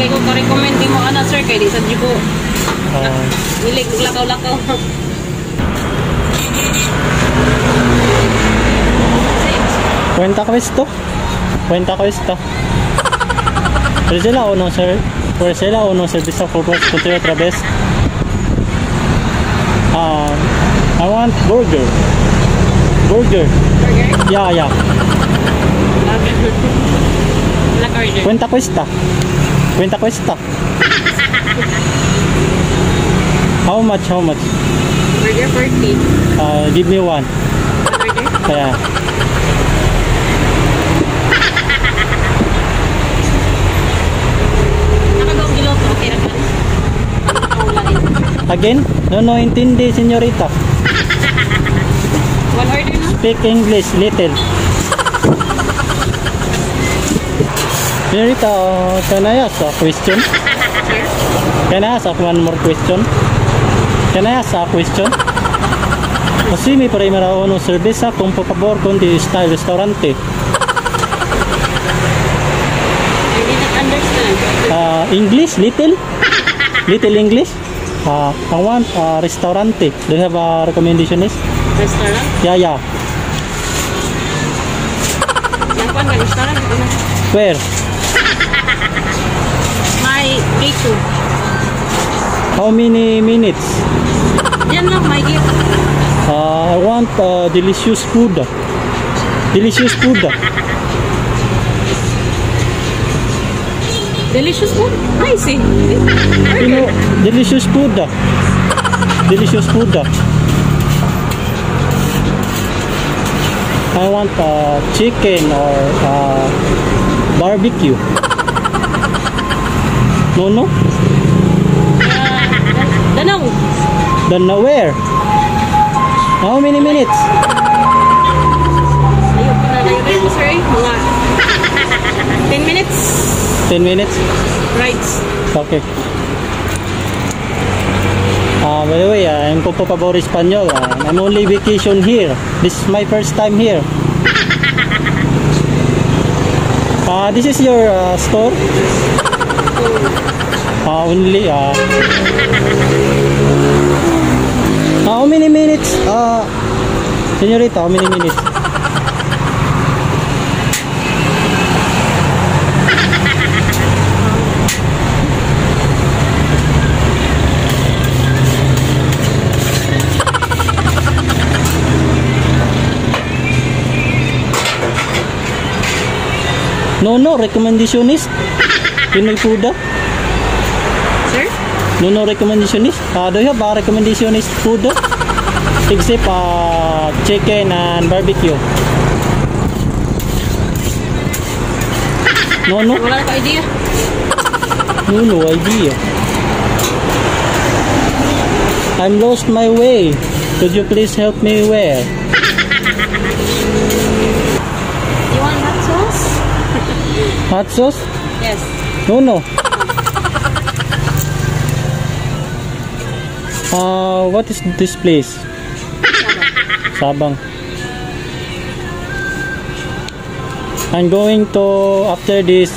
Kay ko ka-recommend mo ana, sir, kay di sa ko ilig lakaw-lakaw. Cuenta cuesta? Cuenta cuesta? Priscilla o no, sir? Priscilla o no, servicio por contigo otra vez. I want burger. Burger. Burger? Yeah. Black order. Cuenta cuesta? Cuenta cuesta? How much? How much? Burger 40. Give me one. Burger? Yeah. Again? No, intindi, señorita. One order na? Speak English, little. Señorita, can I ask a question? Sir? Can I ask one more question? Can I ask a question? Kasi mi primera uno cerveza con por favor con the style restaurante. I didn't understand. English, little? Little English? I want a restaurante. Do you have a recommendation list? Restaurant? Yeah. Restaurant? Where? My gate 2. How many minutes? Yan lang, my gate. I want delicious food. Delicious food. Delicious food? Nice eh. You know, delicious food. Delicious food. I want chicken or barbecue. No? Danau. Danau where? How many minutes? Layo pa na, layo kayo, sir. Mga 10 minutes. 10 minutes? Right. Okay. By the way, I'm Coco Pabor Espanol. I'm only vacation here. This is my first time here. This is your store? Only. How many minutes? Señorita, how many minutes? No, recommendation is Pinoy food. Sir? No, recommendation is. Do you have a recommendation is food? Except chicken and barbecue. No. Wala na idea. No idea. I'm lost my way. Could you please help me where? You want hot sauce? Hot sauce? Yes. No. What is this place? Sabang. I'm going to, after this,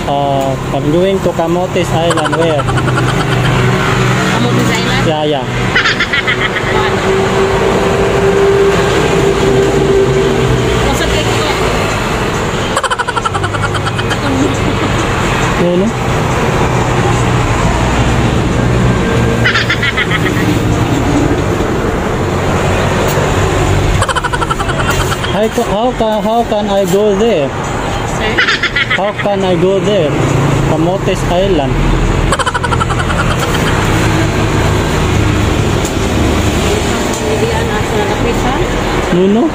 I'm going to Camotes Island. Where? Camotes Island? Yeah. No. How can I go there? Sir? How can I go there? Camotes Island. No.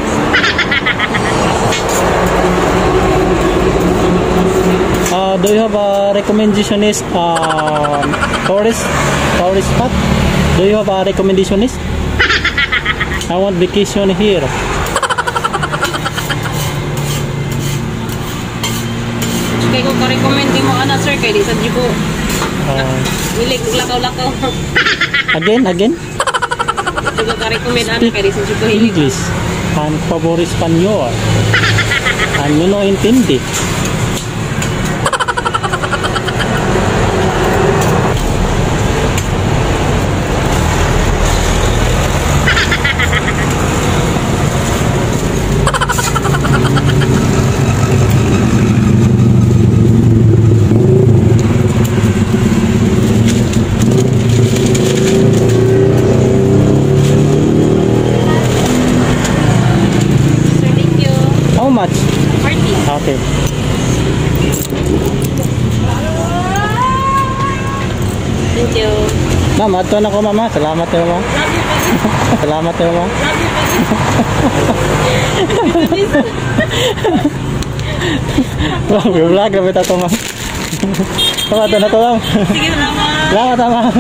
Do you have a recommendation list? Tourist spot? Do you have a recommendation list? I want vacation here. Kay ko ka-recommend mo ana, sir, kay di sa ko ilig lakaw-lakaw. Again? Ko ka-recommend ana kay di sa ko hilig. English. I'm pabor Espanol. I'm no intindi. How much? 40. Okay. Thank you. Ma'am, adto na ko, mama. Salamat kayo, ma'am. Salamat kayo, ma'am. Ma'am, vlog na bitaw to, ma'am. Ma'am, adto na to, ma'am. Sige, salamat. Salamat, ma'am.